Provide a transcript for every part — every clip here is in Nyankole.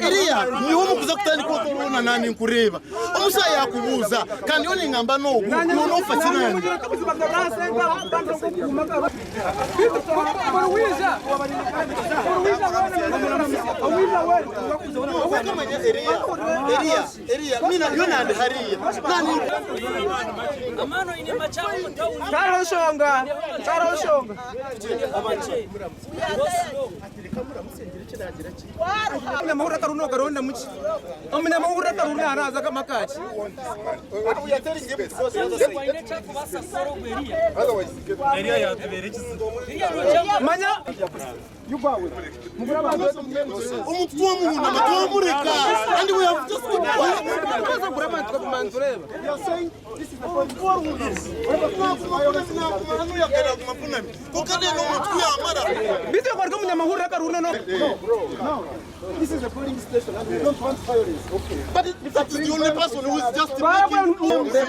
Eliya niiwe omukuza kutandika otorona nani nkureeba omusha yakubuuza kandi nyowe ningamba nogu none ofa ki nani. Wakamanya Eliya Eliya Eliya mina nyowe nandi hariya nani. Omunyamahurire akaruru nokaronda muki? Omunyamahurire akaruru naraza akamaka ki? Manya Omuntu twamuhunama twamureka and we have just keep quiet. Beitu kwareka omunyamahurire akaruru no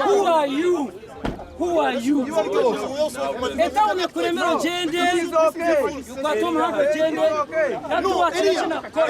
Who are you? Who are you? Etawuni ekuremera ogyende, okwate omuhanda ogyende, tatuwakire eki nakukora.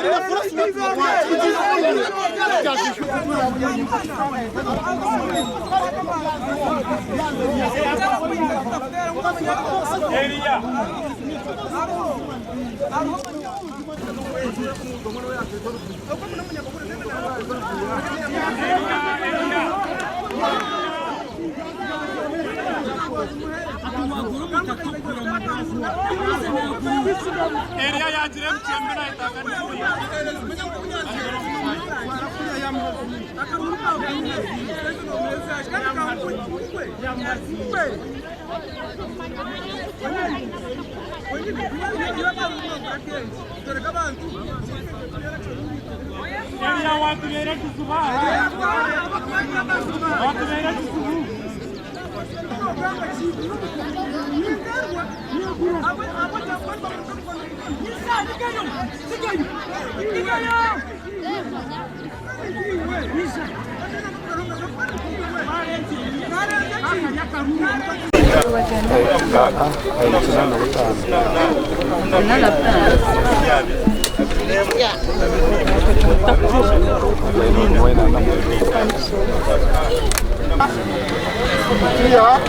Rukiya,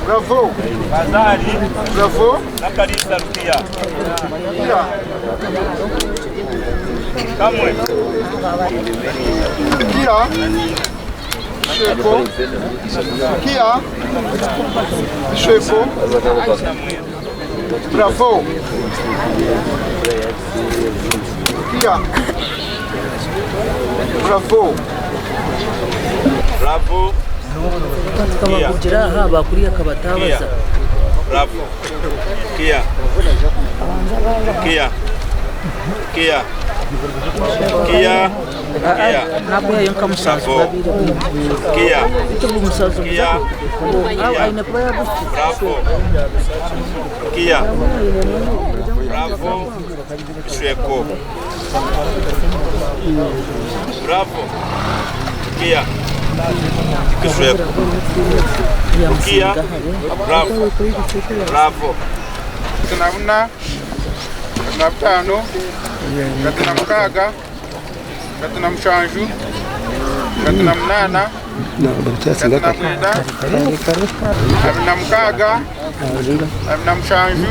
bravo. Bravo. Nakalisa Rukiya. Rukiya. Kamwe. Rukiya. Sheko. Rukiya. Sheko. Bravo. Rukiya. Bravo. Bravo. Tukabavugira aha bakuriya akabatabaza. Bravo. Rukiya. Rukiya. Rukiya. Rukiya. Rukiya. Nakuhayo nka musanzu Bravo. babiri. Rukiya. Icyo umusanzu Rukiya. aine kuba yagufite. Bravo. Rukiya. Bravo. Sheko. Bravo. Rukiya. Kishweko. Rukiya. Bravo. Bravo. na buna na butaano 36 37 38 39 26 27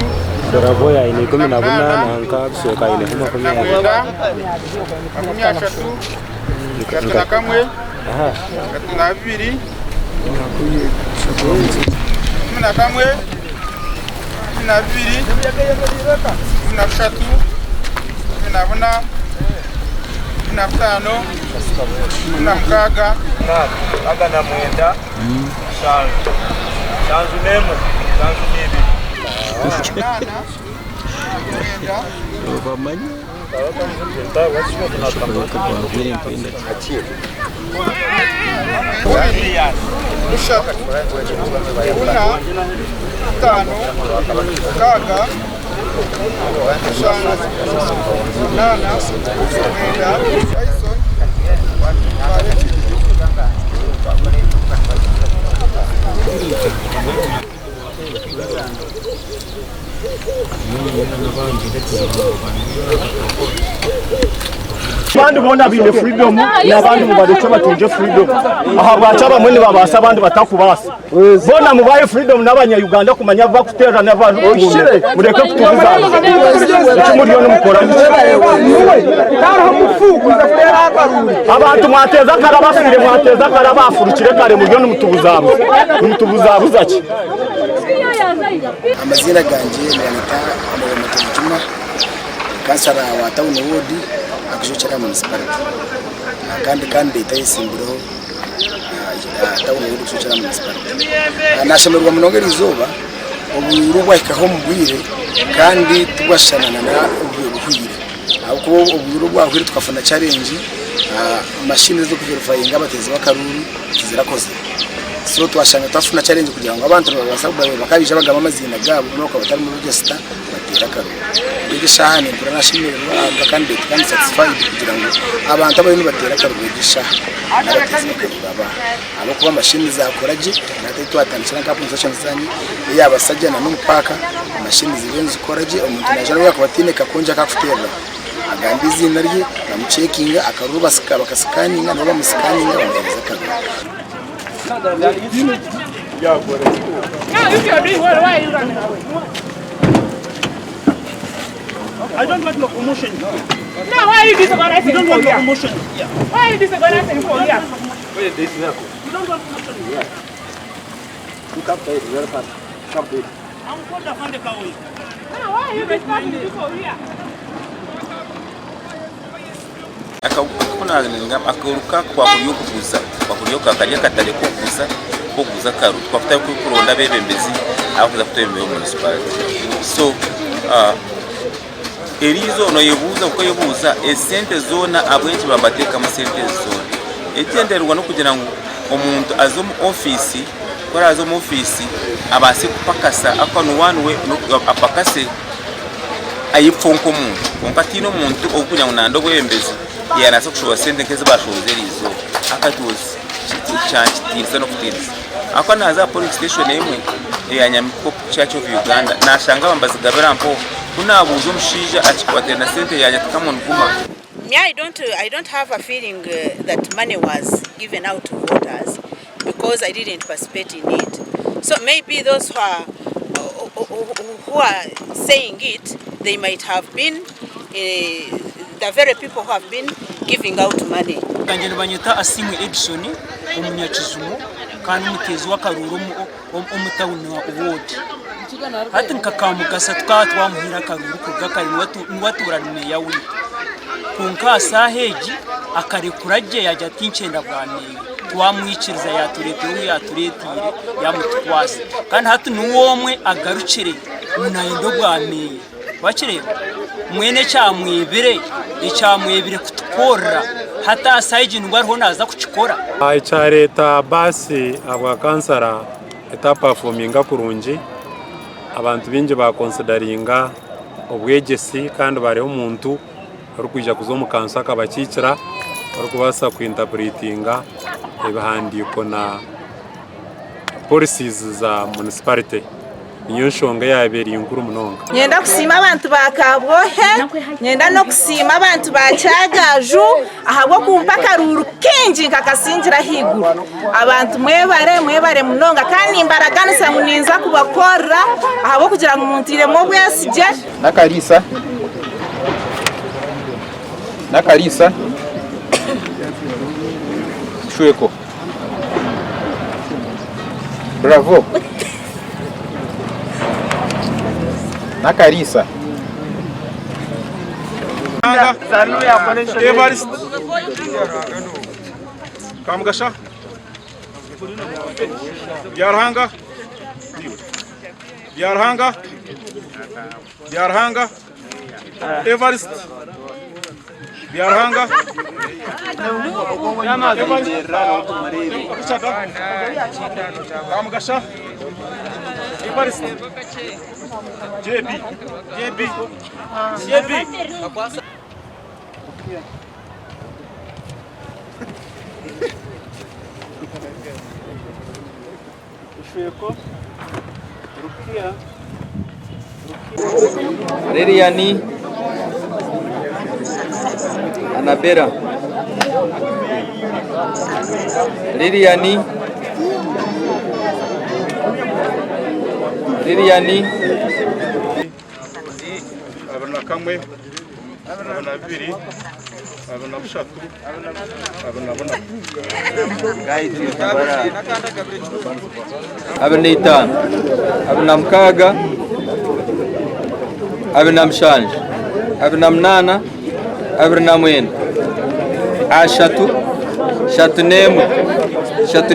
Bravo yaine 18 nka Bisweka aine 20. 29 30 31 32 11 12 13 14 15 16 6 9 7 7 2 8 Mushatu, buna, bitaano, mukaaga, mushanju, munaana, mwenda, Tyson, Abandi boona baine freedom n'abandi mubarekye batungye freedom. Ahabwaki abamwe nibabaasa abandi batakubaasa? Boona mubahe freedom n'abanya Uganda kumanya abu bakuteera n'abu barikukuumira. Mureke kutubuzabuza. Eki muriyo nimukora niki? Abantu mwateeza kare abafiire mwateeza kare abaafurukire kare muriyo nimutubuzabuza. Nimutubuzabuza ki? Amaziina gangye nibanyeta Honourable Matovu Juma, kansara wa tawuni woodi aha Kishokye munisiparite kandi kandidate ayesimbireho aha tawuni woodi Kishokye munisiparite. Nashemererwa munonga erizooba obururu bwahikaho omu bwire kandi tibwashushana na obwire obuhwire ahabw'okuba obwire obwahwire tukafuna challenge mashini ez'okuverifayinga abateezi b'akaruuru tizirakozire. So twashanga twafuna challenge kugira ngu abantu nibabaasa bakaija bagamba amaziina gaabo boona bakaba batari omu register bateere akaruru. Mbwenu eshaaha nimpurira nashemererwa ahabwa candidate kandi satisfied kugira ngu abantu abariyo nibateera akaruru egi eshaaha n'abateezi b'akaruru aba ahabw'okuba mashini zaakora gye nahati ahu twatandikira nka constituency zangye eya Basajja na n'omu paaka mashini ziriyo nizikora gye omuntu naija n'obu yaakuba ataine kakongi aku arikuteereraho agamba eiziina rye bamucekinga akaruru bakasikaninga nabo bamusikaninga bamuheereza akaruru. I don't want locomotion. No, why are you disorganizing You don't for want here? locomotion. Why are you disorganizing for here? You don't want locomotion. No, why are you disturbing the people here? Akaruka kwakurya okuguza kwakurya kari akatare kokuguza kokuguza akaruru twakutari kuronda abebembezi abakuza kutwebembera omu munisiparite so eriizooba noyebuuza okebuuza esente zoona ahabw'enki babateekamu esente ezi zoona ekigyendererwa n'okugira ngu omuntu aze omu ofiisi ku araaze omu ofiisi abaase kupakasa ahakuba niwe apakase ayepfo nk'omuntu kwonka tihaine omuntu orikugira ngu nayenda obwebembezi yaarabaasa kushohora sente nk'ezi baashohoize eriizooba kyantiinisa n'okutiinisa ahakuba naaza aha polling station emwe eya Nyamiko Church of Uganda naashanga abantu nibazigabira mpaho ku naabuuza omushaija akikwatiraine na sente yaagira ati come on guma. Me I don't, I don't have a feeling that money was given out to voters because I didn't participate in it. So maybe those who are, who are saying it, they might have been the very people who have been giving out money. Nanye nibanyeta Asiimwe Edson omunyakijumo kandi omuteezi w'akaruuru omu tawuni woodi. Hati nka Kamugasa tukaba twamuhaire akaruuru kuruga kare niwe atuura ari meeya waitu. Kwonka aha saaha egi akarekura gye yaagira ati tinkyenda bwa meeya. Twamwikiriza yaatureetera ou yaatureeteire yaamutukwasa. Kandi hati niwe omwe agarukire ngu naayenda obwa meeya. Wakireeba? Mbwenu ekyamwebire, ekyamwebire kutukorera hati aha saaha egi nibwo ariho naaza kukikora. Ekyareeta baasi ahabwa kansara etapafominga kurungi, abantu baingi baakonsidaringa obwegyese kandi bariho omuntu orikwija kuza omu kanso akabakiikira orikubaasa kuintapuritinga ebihandiiko na policies za munisiparite. Niyo nshonga eyaabaire eri nkuru munonga. Nyenda kusiima abantu ba Kabwohe, nyenda n'okusiima abantu ba Kyagaju ahabw'okumpa akaruuru kaingi nkakasingira ahaiguru. Abantu mwebare, mwebare munonga kandi nimbaraganisa ngu ninza kubakorera ahabw'okugira ngu munteiremu obwesigye. Nakariisa Nakariisa Kishweko Bravo Nakariisa. Evarist Kamugasha Byaruhanga Byaruhanga Byaruhanga. Evarist Byaruhanga. Kamugasha. Evarist. JB. JB. JB. Lilian Anabella Lilian Lilian 21, 22, 23, 24. 25, 26, 27, 28, 29, 30, 31, 31.